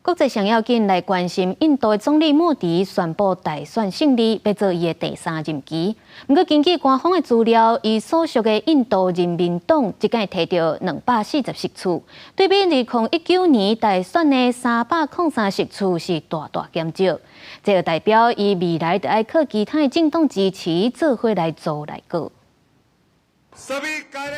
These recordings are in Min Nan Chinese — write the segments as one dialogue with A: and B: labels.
A: 國際上要緊來關心，印度的總理莫迪宣布大選勝利，欲做伊的第三任期。毋過根據官方的資料，伊所屬的印度人民黨這擺提著240席次，對比2019年大選的303席次是大大減少。這個代表伊未來著愛靠其他的政黨支持，做伙來組內閣。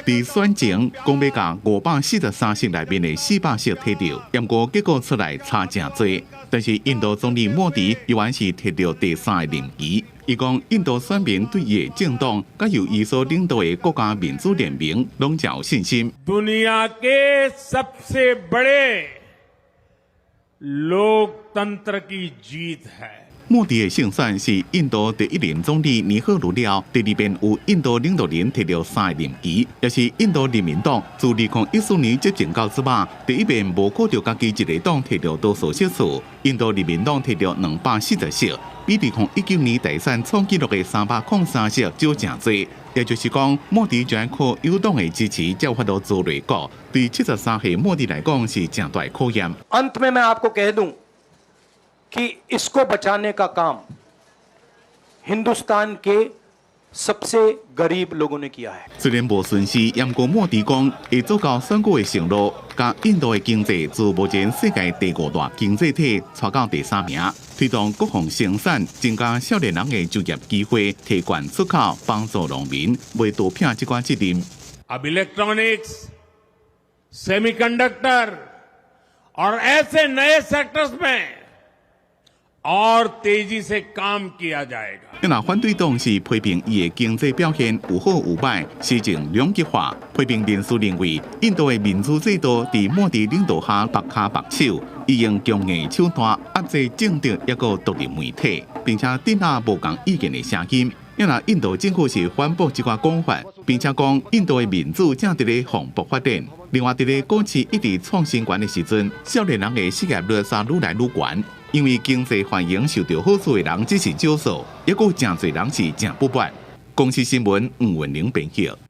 B: 佇選前講欲共543席內面的400席提著，毋過結果出來差誠濟。但是印度總理莫迪依然是提著第三个任期。伊講印度選民對伊的政黨，佮由伊所領導的國家民主聯盟攏誠有信心。
C: दुनिया के सबसे बड़े लोकतंत्र की जीत है。
B: 莫迪的勝選是印度第一任總理尼赫魯了後，第二遍有印度領導人提著三个任期，也是印度人民黨自2014年執政到這擺，第一遍無靠著家己一个黨提著多數席次。印度人民黨提著240席，比2019年大選創紀錄的303席少誠濟。也就是講，莫迪將靠友黨的支持，才有法度組內閣。對73歲莫迪來講，是誠大考驗。
D: अंत में मैं आपको कह दूं कि इसको बचाने का काम हिंदुस्तान के सबसे गरीब लोगों ने किया है。
B: 雖然無順勢，毋過莫迪講會做到選舉的承諾，共印度的經濟自目前世界第五大經濟體，躋到第三名，推動國防生產，增加少年人的就業機會，提懸出口，幫助農民，袂逃避這款責任。
C: अब इलेक्ट्रॉनिक्स, सेमीकंडक्टर और ऐसे नए सेक्टर्स में और तेजी से काम किया जाएगा。
B: 若反對黨是批評伊的經濟表現有好有䆀，施政兩極化。批評人士認為，印度的民主制度佇莫迪領導下縛跤縛手，伊用強硬手段壓制政敵抑閣獨立媒體，並且鎮壓無仝意見的聲音。若印度政府是反駁這寡講法，並且講印度的民主正佇咧蓬勃發展。另外，佇咧股市一直創新懸的時陣，少年人的失業率煞愈來愈懸。因為經濟繁榮受著好處的人只是少數，抑閣有誠濟人是誠不滿。公視新聞吳文玲編譯。